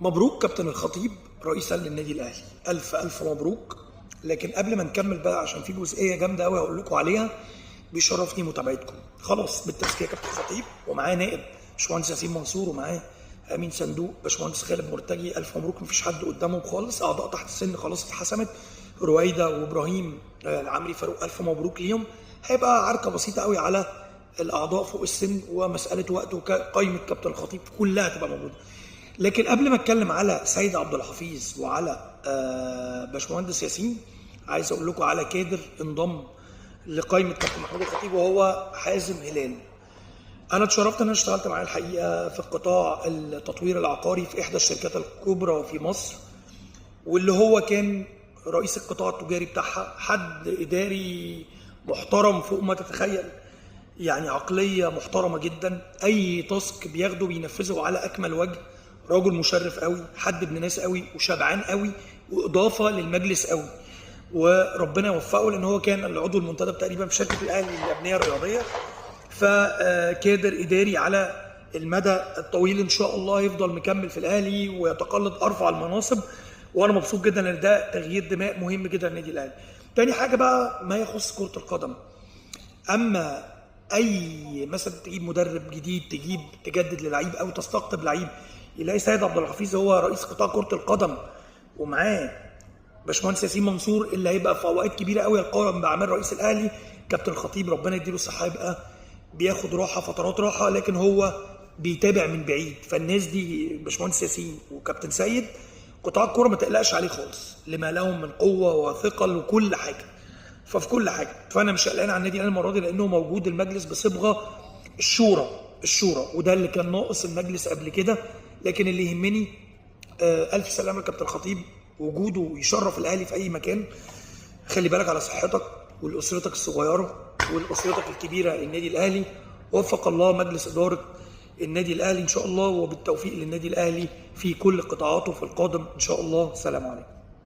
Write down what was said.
مبروك كابتن الخطيب رئيسا للنادي الاهلي، الف الف مبروك. لكن قبل ما نكمل بقى عشان في جزئية جامدة قوي هقول لكم عليها، بيشرفني متابعتكم. خلاص بالتزكيه كابتن الخطيب، ومعاه نائب باشمهندس ياسين منصور، ومعاه امين صندوق باشمهندس خالد مرتجي. الف مبروك، مفيش حد قدامهم خالص. اعضاء تحت السن خلاص اتحسمت، رويده وابراهيم العمري فاروق، الف مبروك ليهم. هيبقى عركة بسيطة قوي على الاعضاء فوق السن ومسالة وقت، وقائمة كابتن الخطيب كلها تبقى موجودة. لكن قبل ما اتكلم على سيد عبد الحفيظ وعلى باشمهندس ياسين، عايز اقول لكم على كادر انضم لقائمة كابتن محمود الخطيب، وهو حازم هلال. انا اتشرفت ان انا اشتغلت معاه الحقيقة في القطاع التطوير العقاري في احدى الشركات الكبرى في مصر، واللي هو كان رئيس القطاع التجاري بتاعها، حد اداري محترم فوق ما تتخيل، يعني عقلية محترمه جدا، اي task بياخده بينفذه على اكمل وجه، راجل مشرف قوي، حد ابن ناس قوي، وشبعان قوي، واضافه للمجلس قوي، وربنا يوفقه لان هو كان العضو المنتدب تقريبا في شركة الاهلي للابنيه الرياضية. فكادر اداري على المدى الطويل ان شاء الله يفضل مكمل في الاهلي ويتقلد ارفع المناصب، وانا مبسوط جدا لان ده تغيير دماء مهم جدا للنادي الاهلي. تاني حاجة بقى ما يخص كره القدم، اما اي مثلا تجيب مدرب جديد، تجيب تجدد للعيب او تستقطب لعيب، يلاقي سيد عبد الحفيظ هو رئيس قطاع كره القدم، ومعاه باشمهندس ياسين منصور اللي هيبقى في اوقات كبيرة قوي القائم باعمال رئيس الاهلي. كابتن الخطيب ربنا يديله الصحة يبقى بياخد راحة، فترات راحة، لكن هو بيتابع من بعيد. فالناس دي باشمهندس ياسين وكابتن سيد، قطاع الكورة ما تقلقش عليه خالص، لما لهم من قوة وثقل وكل حاجة، ففي كل حاجة. فانا مش قلقان على النادي الاهلي المرة دي، لانه موجود المجلس بصبغه الشورى، وده اللي كان ناقص المجلس قبل كده. لكن اللي يهمني الف سلامه لكابتن الخطيب، وجوده يشرف الاهلي في اي مكان. خلي بالك على صحتك ولاسرتك الصغيرة ولاسرتك الكبيرة النادي الاهلي. وفق الله مجلس ادارة النادي الاهلي ان شاء الله، وبالتوفيق للنادي الاهلي في كل قطاعاته في القادم ان شاء الله. سلام عليكم.